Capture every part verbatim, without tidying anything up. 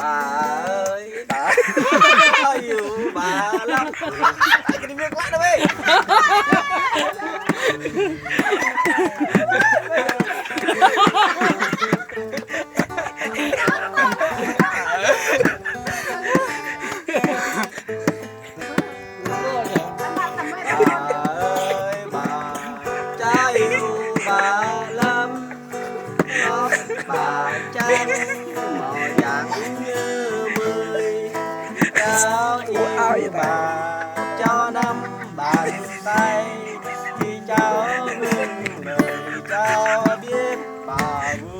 Ơi, bà. Ơi, bà lắm. Cái này miệng lắm đâu, ê. Ơi, bà, cha yêu bà lắm. Tóc bà trắng, màu trắng như mây. Cháu yêu bà, cháu nắm bàn tay. Khi cháu ngừng lời, cháu biết bà vui.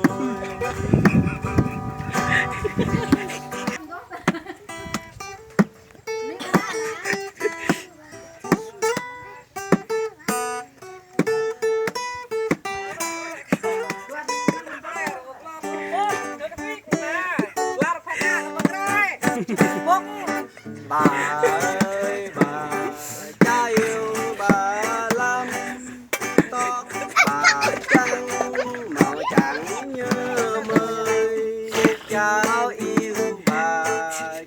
Bà ơi, bà, cha yêu bà lắm. Tóc bà trắng, màu trắng như mây. Cháu yêu bà,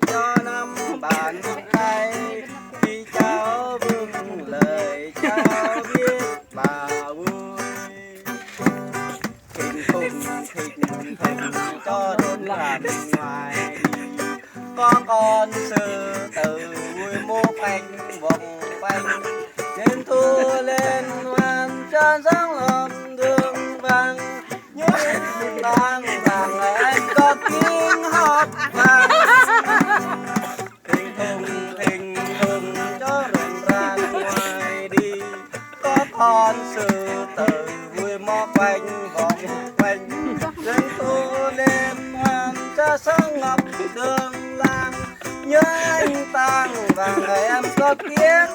cháu nắm bàn tay. Khi cháu vâng lời, cháu biết bà vui. Thỉnh thoảng, thỉnh thoảng, cho đón bạn ngoài đi. Có con sư tử vui múa phanh vòng phanh. Đến thu lên hoan cho dáng lòng đường vàng. Những vàng vàng em có tiếng hót vang. Thỉnh thoảng, thỉnh thoảng, cho rộn ràng ngoài đi. Có con sư tử vui múa quanh vòng quanh. Rừng thu đêm hoang cho sáng ngọc đường làng. Nhớ anh tang vàng em có tiếng.